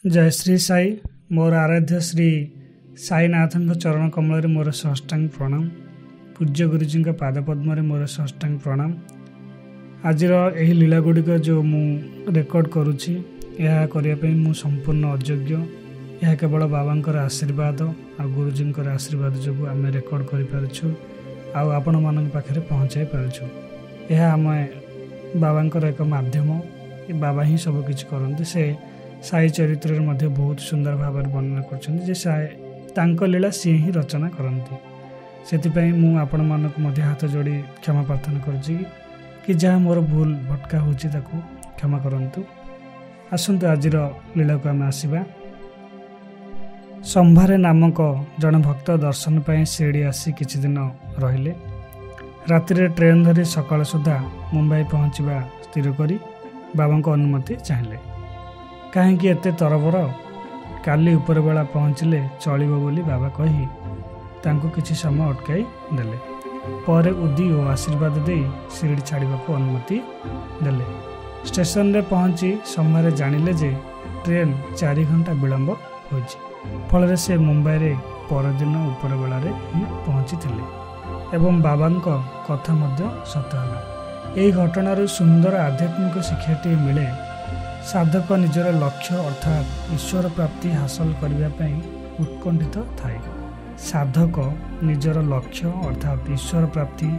ଜୟ ଶ୍ରୀ ସାଇ। ମୋର ଆରାଧ୍ୟ ଶ୍ରୀ ସାଇନାଥଙ୍କ ଚରଣ କମଳରେ ମୋର ସାଷ୍ଟାଙ୍ଗ ପ୍ରଣାମ। ପୂଜ୍ୟ ଗୁରୁଜୀଙ୍କ ପାଦପଦ୍ମରେ ମୋର ସାଷ୍ଟାଙ୍ଗ ପ୍ରଣାମ। ଆଜିର ଏହି ଲୀଳା ଗୁଡ଼ିକ ଯେଉଁ ମୁଁ ରେକର୍ଡ଼ କରୁଛି, ଏହା କରିବା ପାଇଁ ମୁଁ ସମ୍ପୂର୍ଣ୍ଣ ଅଯୋଗ୍ୟ। ଏହା କେବଳ ବାବାଙ୍କର ଆଶୀର୍ବାଦ ଆଉ ଗୁରୁଜୀଙ୍କର ଆଶୀର୍ବାଦ ଯୋଗୁଁ ଆମେ ରେକର୍ଡ଼ କରିପାରୁଛୁ ଆଉ ଆପଣମାନଙ୍କ ପାଖରେ ପହଞ୍ଚାଇ ପାରୁଛୁ। ଏହା ଆମେ ବାବାଙ୍କର ଏକ ମାଧ୍ୟମ। ବାବା ହିଁ ସବୁକିଛି କରନ୍ତି। ସେ ସାଇ ଚରିତ୍ରରେ ମଧ୍ୟ ବହୁତ ସୁନ୍ଦର ଭାବରେ ବର୍ଣ୍ଣନା କରିଛନ୍ତି ଯେ ତାଙ୍କ ଲୀଳା ସିଏ ହିଁ ରଚନା କରନ୍ତି। ସେଥିପାଇଁ ମୁଁ ଆପଣମାନଙ୍କୁ ମଧ୍ୟ ହାତ ଯୋଡ଼ି କ୍ଷମା ପ୍ରାର୍ଥନା କରୁଛି କି ଯାହା ମୋର ଭୁଲ ଭଟକା ହେଉଛି ତାକୁ କ୍ଷମା କରନ୍ତୁ। ଆସନ୍ତୁ ଆଜିର ଲୀଳାକୁ ଆମେ ଆସିବା। ସମ୍ଭାରେ ନାମକ ଜଣେ ଭକ୍ତ ଦର୍ଶନ ପାଇଁ ଶିରିଡ଼ି ଆସି କିଛି ଦିନ ରହିଲେ। ରାତିରେ ଟ୍ରେନ୍ ଧରି ସକାଳ ସୁଦ୍ଧା ମୁମ୍ବାଇ ପହଞ୍ଚିବା ସ୍ଥିର କରି ବାବାଙ୍କ ଅନୁମତି ଚାହିଁଲେ। କାହିଁକି ଏତେ ତରବର, କାଲି ଉପରବେଳା ପହଞ୍ଚିଲେ ଚଳିବ ବୋଲି ବାବା କହି ତାଙ୍କୁ କିଛି ସମୟ ଅଟକାଇ ଦେଲେ। ପରେ ଉଦି ଓ ଆଶୀର୍ବାଦ ଦେଇ ଶିରିଡ଼ି ଛାଡ଼ିବାକୁ ଅନୁମତି ଦେଲେ। ଷ୍ଟେସନରେ ପହଞ୍ଚି ସମୟରେ ଜାଣିଲେ ଯେ ଟ୍ରେନ୍ 4 ଘଣ୍ଟା ବିଳମ୍ବ ହୋଇଛି। ଫଳରେ ସେ ମୁମ୍ବାଇରେ ପରଦିନ ଉପରବେଳାରେ ହିଁ ପହଞ୍ଚିଥିଲେ ଏବଂ ବାବାଙ୍କ କଥା ମଧ୍ୟ ସତ ହେଲା। ଏହି ଘଟଣାରୁ ସୁନ୍ଦର ଆଧ୍ୟାତ୍ମିକ ଶିକ୍ଷାଟିଏ ମିଳେ। ସାଧକ ନିଜର ଲକ୍ଷ୍ୟ ଅର୍ଥାତ୍ ଈଶ୍ୱର ପ୍ରାପ୍ତି ହାସଲ କରିବା ପାଇଁ ଉତ୍କଣ୍ଠିତ ଥାଏ। ସାଧକ ନିଜର ଲକ୍ଷ୍ୟ ଅର୍ଥାତ୍ ଈଶ୍ୱର ପ୍ରାପ୍ତି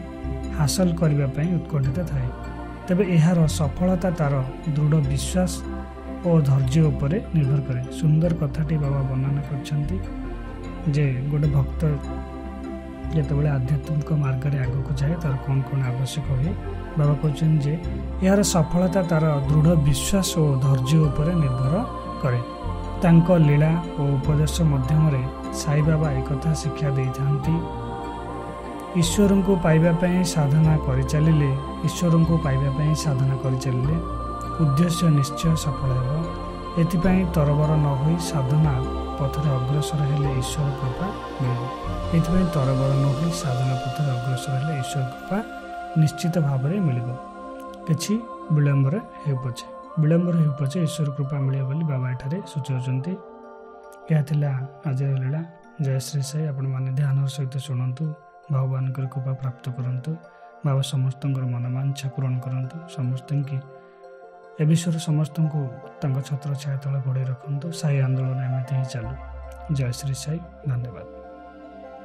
ହାସଲ କରିବା ପାଇଁ ଉତ୍କଣ୍ଠିତ ଥାଏ। ତେବେ ଏହାର ସଫଳତା ତା'ର ଦୃଢ଼ ବିଶ୍ୱାସ ଓ ଧୈର୍ଯ୍ୟ ଉପରେ ନିର୍ଭର କରେ। ସୁନ୍ଦର କଥାଟି ବାବା ବର୍ଣ୍ଣନା କରିଛନ୍ତି ଯେ ଗୋଟେ ଭକ୍ତ ଯେତେବେଳେ ଆଧ୍ୟାତ୍ମିକ ମାର୍ଗରେ ଆଗକୁ ଯାଏ ତା'ର କ'ଣ କ'ଣ ଆବଶ୍ୟକ ହୁଏ। ବାବା କହୁଛନ୍ତି ଯେ ଏହାର ସଫଳତା ତା'ର ଦୃଢ଼ ବିଶ୍ୱାସ ଓ ଧୈର୍ଯ୍ୟ ଉପରେ ନିର୍ଭର କରେ। ତାଙ୍କ ଲୀଳା ଓ ଉପଦେଶ ମାଧ୍ୟମରେ ସାଇବାବା ଏକଥା ଶିକ୍ଷା ଦେଇଥାନ୍ତି। ଈଶ୍ୱରଙ୍କୁ ପାଇବା ପାଇଁ ସାଧନା କରିଚାଲିଲେ, ଈଶ୍ୱରଙ୍କୁ ପାଇବା ପାଇଁ ସାଧନା କରିଚାଲିଲେ ଉଦ୍ଦେଶ୍ୟ ନିଶ୍ଚୟ ସଫଳ ହେବ। ଏଥିପାଇଁ ତରବର ନ ହୋଇ ସାଧନା ପଥରେ ଅଗ୍ରସର ହେଲେ ଈଶ୍ୱର କୃପା ମିଳିବ। ଏଥିପାଇଁ ତରବର ନ ହୋଇ ସାଧନା ପଥରେ ଅଗ୍ରସର ହେଲେ ଈଶ୍ୱର କୃପା ନିଶ୍ଚିତ ଭାବରେ ମିଳିବ। କିଛି ବିଳମ୍ବରେ ହେଉ ପଛେ, ବିଳମ୍ବରେ ହେଉ ପଛେ ଈଶ୍ୱର କୃପା ମିଳିବ ବୋଲି ବାବା ଏଠାରେ ସୂଚାଉଛନ୍ତି। ଏହା ଥିଲା ଆଜିର ଲୀଳା। ଜୟ ଶ୍ରୀ ସାଇ। ଆପଣମାନେ ଧ୍ୟାନର ସହିତ ଶୁଣନ୍ତୁ, ଭଗବାନଙ୍କର କୃପା ପ୍ରାପ୍ତ କରନ୍ତୁ। ବାବା ସମସ୍ତଙ୍କର ମନବାଞ୍ଛା ପୂରଣ କରନ୍ତୁ। ସମସ୍ତଙ୍କୁ ଏ ବିଶ୍ୱର ସମସ୍ତଙ୍କୁ ତାଙ୍କ ଛତ୍ର ଛାୟା ତଳେ ଘୋଡ଼େଇ ରଖନ୍ତୁ। ସାଇ ଆନ୍ଦୋଳନ ଏମିତି ହିଁ ଚାଲୁ। ଜୟ ଶ୍ରୀ ସାଇ। ଧନ୍ୟବାଦ।